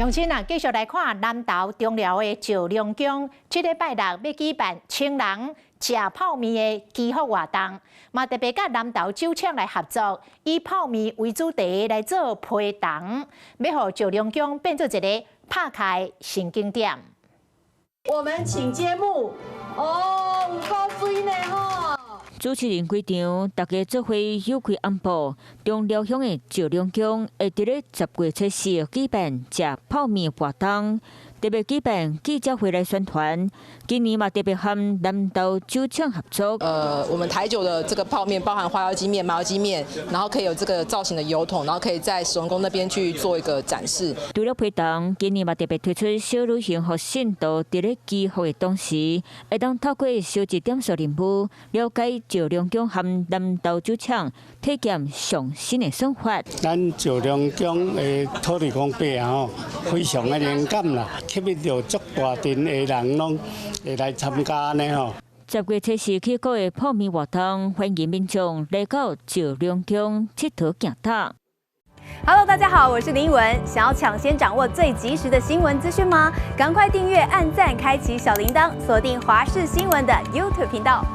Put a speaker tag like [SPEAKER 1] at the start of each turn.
[SPEAKER 1] 鄉親啊，繼續來看南投中寮的石龍宮，這禮拜六欲舉辦千人食泡麵的祈福活動，嘛特別佮南投酒廠來合作，以泡麵為主題來做批筒，欲予石龍宮變做一个拍卡的新景點。
[SPEAKER 2] 我們請揭幕哦，有夠媠呢吼！
[SPEAKER 3] 主持人開場，大家做伙扭開暗布，中寮鄉的石龍宮會佇咧10月初四舉辦食泡麵活動，特別舉辦記者會來宣傳。今年嘛特別和南投酒廠合作。
[SPEAKER 4] 我們台酒的這個泡麵包含花雕雞麵、麻油雞麵，然後可以有這個造型的油桶，然後可以在石龍宮那邊去做一個展示。
[SPEAKER 3] 除了批筒，今年嘛特別推出小旅行，予信徒佇咧祈福的同時，會當透過燒一點數任務，了解石龍宮和南投酒廠體驗上新的生活。
[SPEAKER 5] 咱石龍宮的土地公伯啊吼，非常的靈感啦，吸引著足大陣的人攏會來參加呢吼。
[SPEAKER 3] 10月初四起鼓的泡麵活動，歡迎民眾來到石龍宮𨑨迌行透。
[SPEAKER 6] Hello，大家好，我是林文。想要搶先掌握最及時的新聞資訊嗎？趕快訂閱、按讚、開啟小鈴鐺，鎖定華視新聞的 YouTube 頻道。